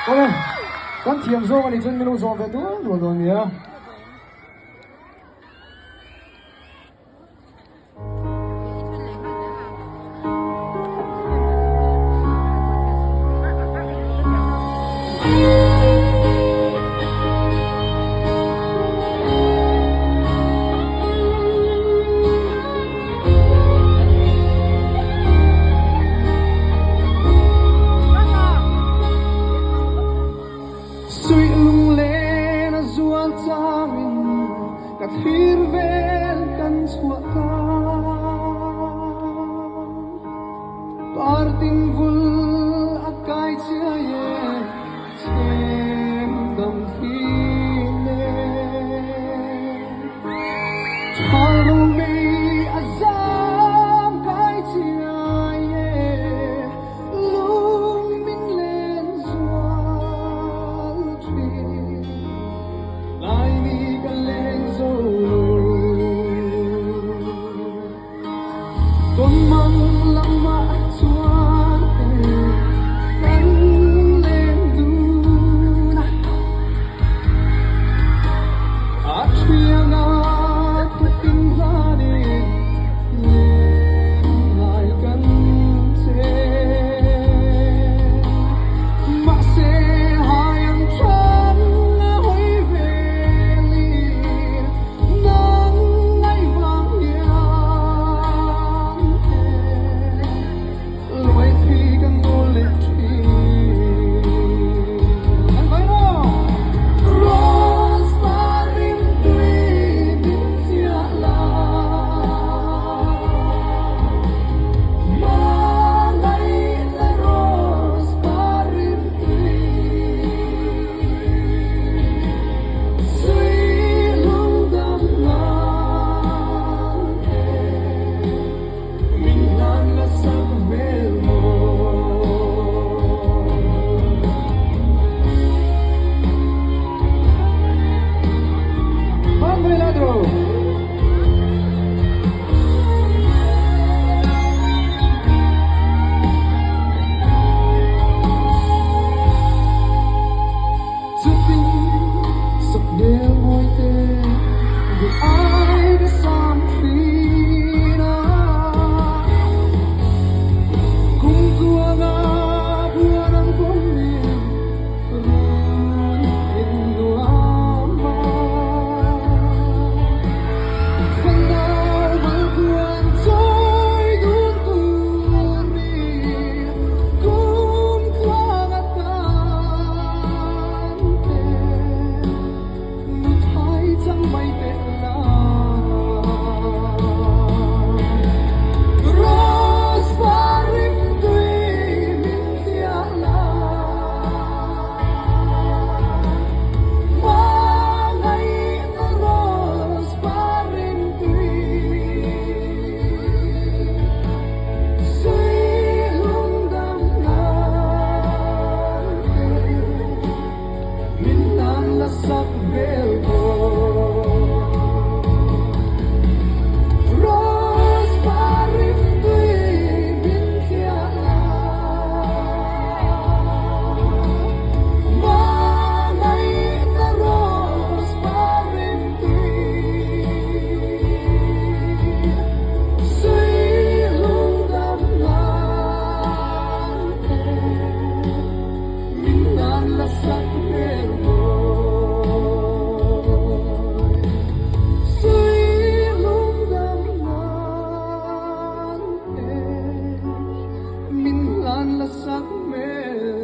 Awle, kan thiam zawng a nih chuan min lo zawh ve dual dual dawn nia. Suih lunglen a zual changin ka thlir vel kan chhuah ta. Partin vul a kai chiai e chhem dam thli nen. Thal ro mei a zam kai chiai e lung min len zual thin. Laimi ka leng zo lo. Tawnmang lamah chuan kan leng dun a. A thianga tukin hlanin len ngai kan che. Mahse hai ang than a hawi velin nang ngaihvang hian he luai thi kan nawl leh thin. An vai maw? Rose parim tui min thiah la. Hmangaihna Rose parim tui. Chutin sak hmel mawi te duh ai ka sam thin a. Kum tluanga buan ang pawmin run in nuam a. Fanau maltluan chawi dun turin kum tluanga tan. Min nan la sak hmel maw. Rose parim tui min thliah la. Hmangaihna rose parim tui. Suihlung dam nan te. Min nan la sak hmel mawi. Suihlung dam nan te. Min hlan la sak hmel